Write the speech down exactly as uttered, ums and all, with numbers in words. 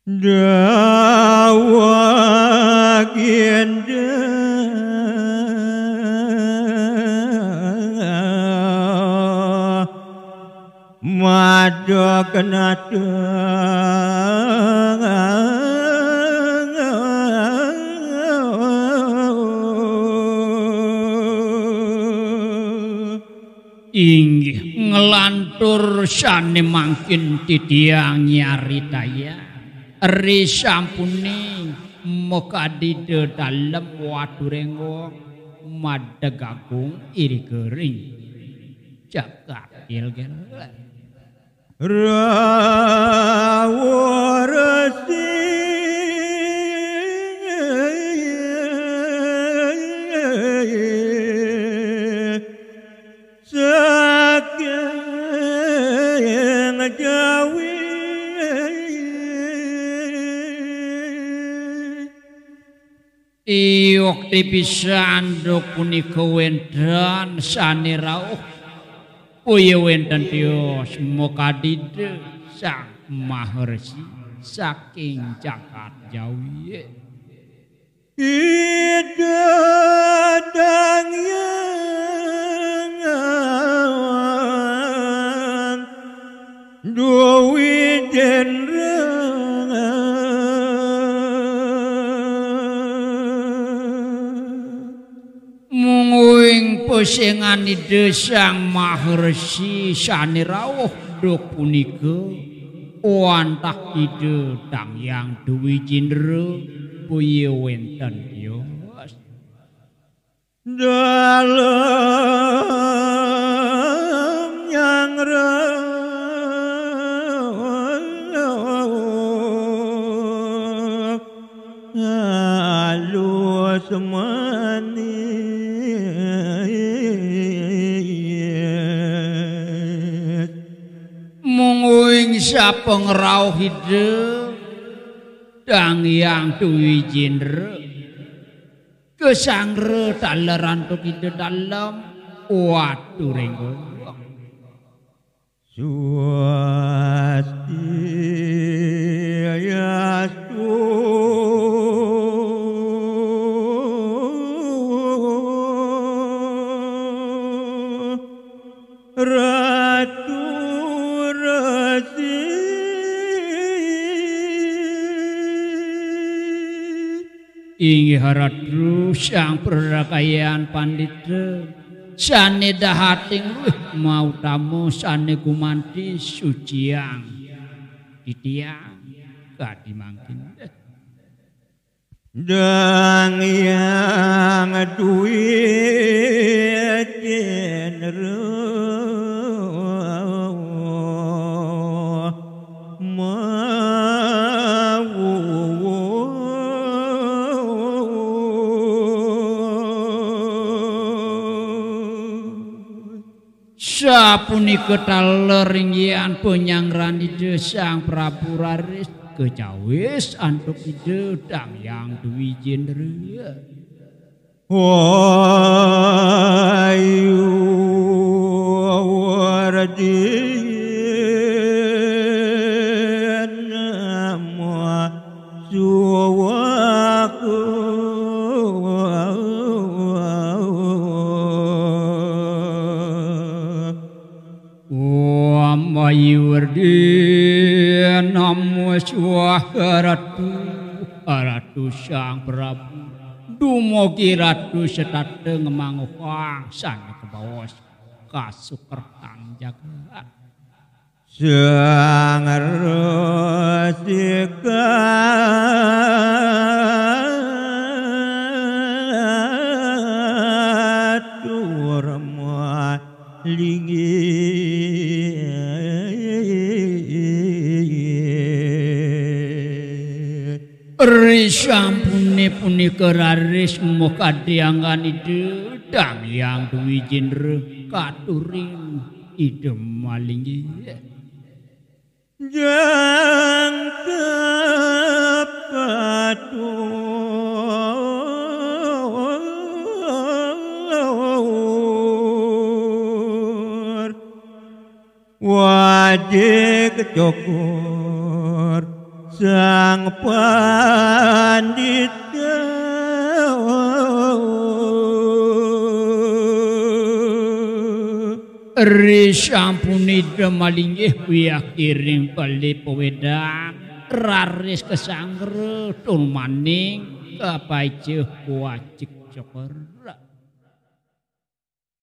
Dawagenda madagnata. Inggih, nglantur sane mangkin titiang nyaritaya. Ri sampune makadida dalem Wadurenggong madeg agung irika ring jagat Gilgil. Rawa Resi saking Jawi. Yukti pisan duk punika wenten sane rauh, boya wenten tios makadida Sang Maharsi saking jagat Jawi. Ida Dang Hyang Dwi Jendra. Mungguing pesengan Ida Sang Maharsi sane rauh duk punika, wantah Ida Dang Hyang Dwijendra boya wenten tios. Dalem nyanggra alus manis. Mungguing sapangrauh Ida Dang Hyang Dwijendra kasangra taler antuk Ida dalem Wadurenggong. Swasti yastu Ratu Resi. Inggih Ratu Sang Prakayan Pandita, sane dahating luih mautama sane gumanti suciang titiang kadi mangkin. Dang Hyang Dwijendra mawuwuh. Sapunika taler inggihan panyangran Ida Sang Prabu raris kacawis antuk Ida Dang Hyang Dwijendra. Wayu Wardin Nama Suwaku. Om Ayu Werdi Namo Swaha Ratu, Ratu Sang Prabu, dumugi Ratu setata ngemanguhang sane kabaos kasukertan jagat. Sang Resika Turma Linggih. Risampune punika raris makadhi anggan Ida Dang Hyang Dwijendra katuring Ida malinggih. Jangkep katur wajik cokor Sang Pandita. Ri sampun ida malinggih wiyakiring bali pawedang raris kasanggra tur maning kapaicih wajik cokor.